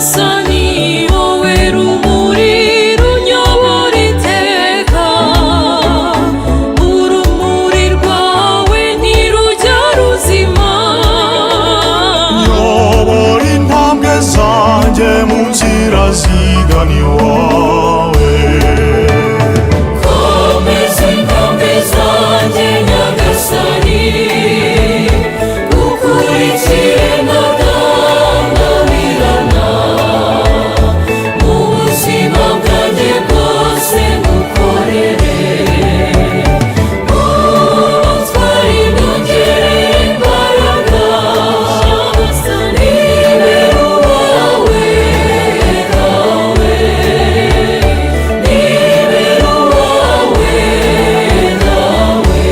Nyagasani, wowe rumuri runyobora iteka, urumuri rwawe ntirujya ruzima. Nyobora intambwe zanjye mu nzira zigana iwawe. Komeza intambwe zanjye, Nyagasani, ukurikire ntadandabirana, mu buzima bwanjye bwose ngukorere. Ubutwari nyongerera imbaraga, nibera uwawe dawe, nibera uwawe dawe.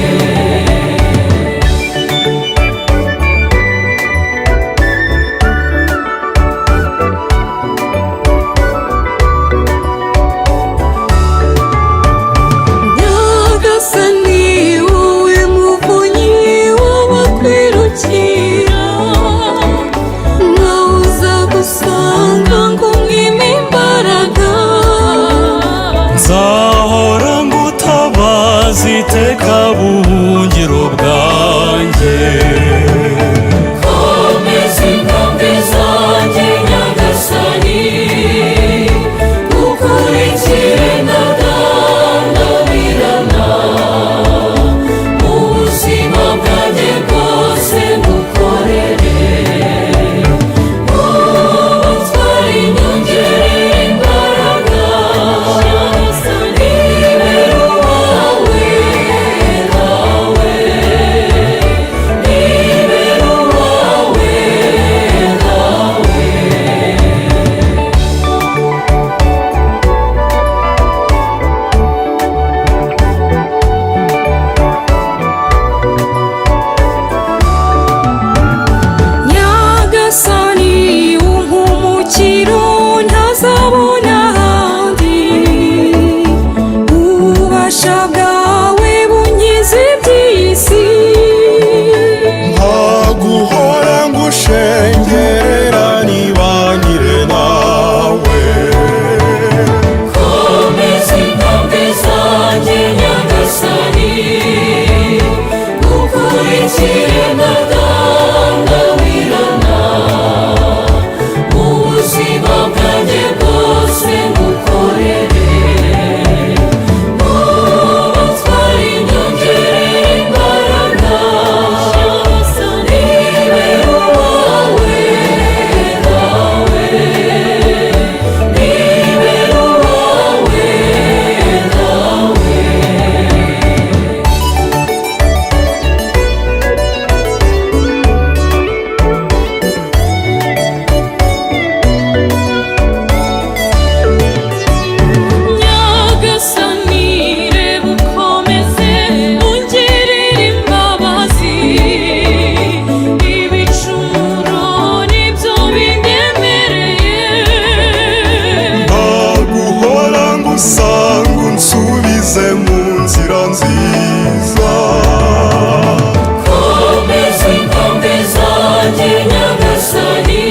Nyagasani, wowe muvunyi w'abakwirukira, ntawe uzagusanga ngo umwime imbaraga. Nzahora ngutabaza iteka, buhungiro bwanjye. Komeza intambwe zanjye, Nyagasani, ukurikire ntadandabirana, mu buzima bwanjye bwose ngukorere. Ubutwari nyongerera imbaraga, nibera uwawe dawe, nibera uwawe dawe. Nyagasani, umpumukiro ntazabona ahandi, ububasha bwawe bunkiza iby'isi. Ntaguhora ngushengerera, nibanire nawe. Komeza intambwe zanjye, Nyagasani, ukurikire ntadandabirana, mu buzima bwanjye bwose ngukorere. Ubutwari nyongerera imbaraga, nibera uwawe dawe, nibera uwawe dawe. Nyagasani, reba ukomeze ungirire imbabazi, ibicumuro nibyo bindemereye. Ntaguhora ngusanga, unsubize mu nzira nziza. Komeza intambwe zanjye, Nyagasani,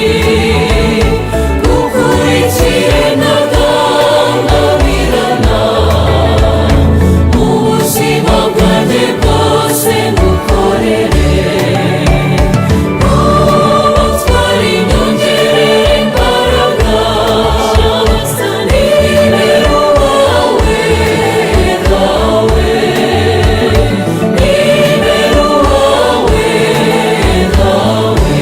ukurikire ntadandabirana, mu buzima bwanjye bwose ngukorere. Ubutwari nyongerera imbaraga, nibera uwawe dawe, nibera uwawe dawe.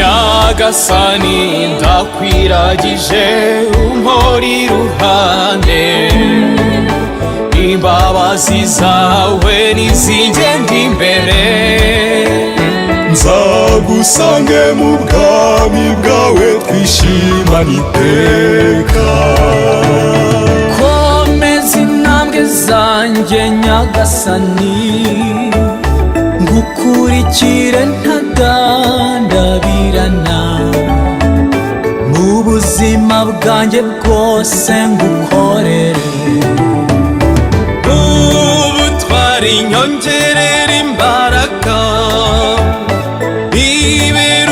Nyagasani, ndakwiragije, umpora iruhande, imbabazi zawe nizingenda imbere. Nzagusange mu bwami bwawe, twishimane iteka. Komeza intambwe zanjye, Nyagasani, ngukurikire ntadandabirana mu buzima. Ubuzima bwanjye bwose ngukorere. Ubutwari, nyongerera imbaraga, ibere.